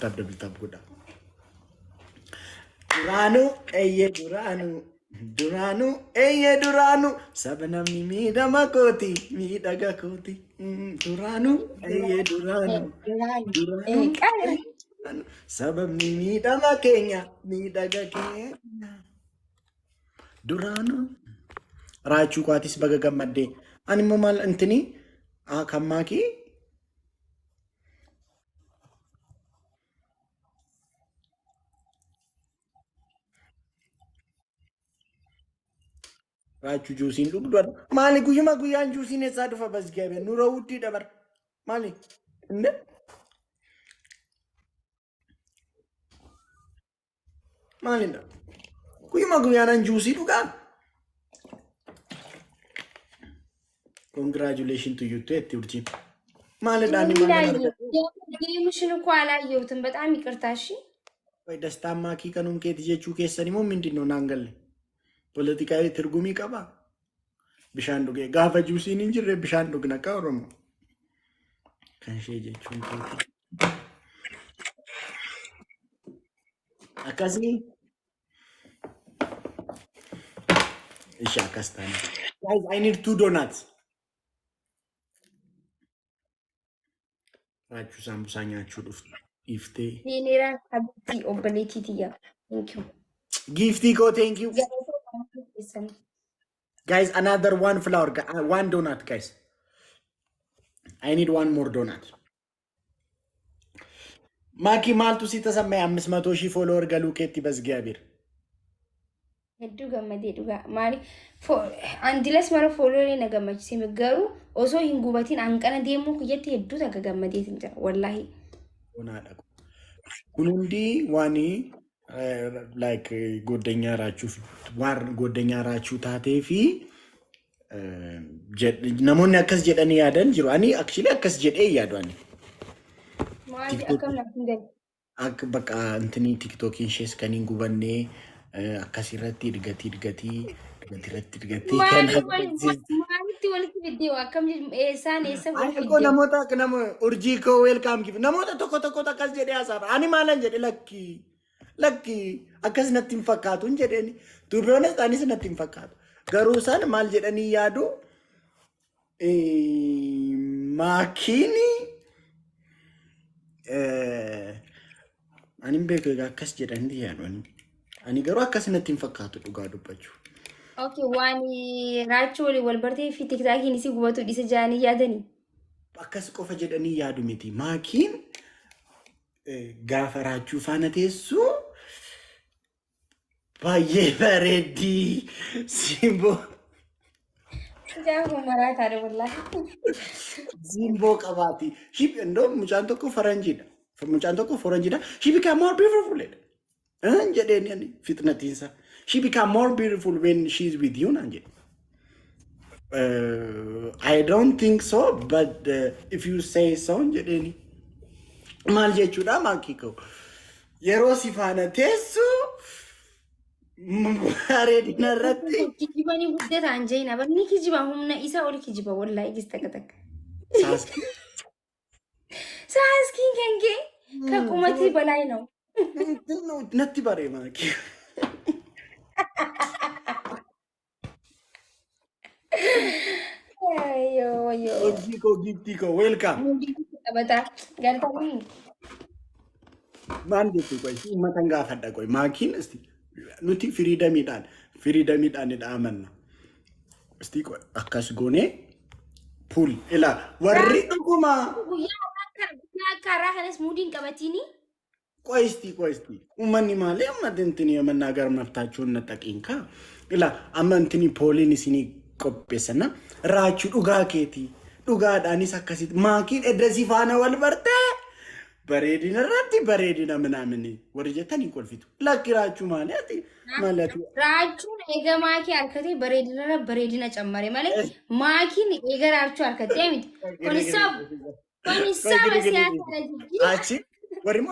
Tap double tap godha. Duraanuu eeyyee duraanuu duraanuu eeyyee duraanuu saba namni miidhama kooti miidhaga kooti. Duraanuu eeyyee duraanuu duraanuu Qara. duraanuu sababni miidhama keenya miidhaga keenya. Duraanuu raachuu kaatis baga gammaddee. Ani immoo maal intini kan maakii Raachuu juusiin dhugdu adda. Maali guyyuma guyyaan juusiin eessaa dhufa basgabe nura wuddii dabar. Maali? Inde? Maalidha? Guyyuma guyyaan juusii dhugaa. Congratulations to you itti urjiin. Maalidha inni maal argate? Game ሽን እኮ አላየሁትም። በጣም ይቅርታ። እሺ። ወይ ደስታ maakii kanuun keeti jechuu keessan immoo ምንድን ነው naan galle? ፖለቲካዊ ትርጉም qaba? Bishaan dhugee gaafa juusiin hin jirre bishaan dhugna akka Oromoo. Kan ishee jechuun keeti. Akkasii. Ishee akkas taane. Guys, I need two donuts. Raachuu saambusaa nyaachuu dhuftu. Dhiiftee. Seeneeraan habibti obboleettii tiyya. Thank you. Giiftii koo, thank you. Guys, another one flower, one donut, guys. I need one more donut. Maaki maaltu si ተሰማኝ? 500,000 follower galuu keetti በእግዚአብሔር። Hedduu gammadee dhugaa. Maali andilas mara follow na gammachiise, garuu osoo hin gubatin hanqana deemuu kiyyatti hedduu takka gammadeetiin jira wallaahi. Bonaadha. Kun hundi waan like goddanyaa raachuuf waan goddanyaa raachuu taatee fi namoonni akkas jedhanii yaadan jiru. Ani actually akkas jedhee yaadu ani. Maali, akkam naaf hin galu. Akka bakka intini tiktookiin ishees kan hin gubannee akkasirratti ergatii ergatii irratti ergatii Maali maalitti walitti fiddee, akkam eessaan eessa wal Ani koo fiddee? Namoota nama urjii koo welcome give namoota tokko tokko akkas jedhee haasa'a. Ani maalan jedhe? Lakki lakki, akkas natti hin fakkaatu hin jedheeni. To be honest, anis natti hin fakkaatu. Garuu isaan maal jedhanii yaadu? Maakiini ani hin beeku egaa, akkas jedhanii yaadu ani. Ani garuu akkas natti hin fakkaatu dhugaa dubbachuu. Okay, waan raachuu waliin wal bartee fi tiktaakiin isii gubatu dhiise jedhanii yaadanii. Akkas qofa jedhanii yaadu miti. Maakiin gaafa raachuu faana teessu baay'ee bareeddii simboo. Gaafa maraataadha wallaahi. Simboo qabaati. She እንደውም mucaan tokko faranjiidha. Mucaan tokko faranjiidha. "She become more beautiful" jedha. Jedheen ani fixnatiinsa. "She become more beautiful when she is with you" naan jedhe. "I don't think so, but if you say so" jedheeni. Maal jechuudha maakii koo? Yeroo si faana teessu bareedina irratti. Kijibanii guddataan jeena. Barni kijiba humna isa ol kijiba wallaahi gis takka takka. Saaskii. Saaskiin kan kee kan qumatii balaa ነው. Natti bare maakii. Ayyoo ayyoo. Urjii koo, giiftii koo, welcome. Taphataa galtamii. Maal jettu qoy, uummatan gaafadha qoy, maakiin isti nuti freedomiidhaan amanna. Isti qoy akkas goonee poll ilaa warri dhuguma. Guyyaa guyyaa akka har'aa kanas muudiin qabatiini. ቆይ እስቲ ቆይ እስቲ uummanni maali amma intini የመናገር መብታችሁን ነጠቂንካ ilaa amma intini polliin isinii qopheessanna. Raachuu, dhugaa keetii, dhugaadhaanis akkasitti maakiin edda si faana wal bartee bareedina irratti bareedina ምናምን warri jettan hin kolfitu. Lakki, raachuu, maali ati maali ati? Raachuun eega maakii harkatee bareedina bareedina cammare malee maakiin eega raachuu harkatee miti. Kun saba siyaasa jijjiira. Achi warri immoo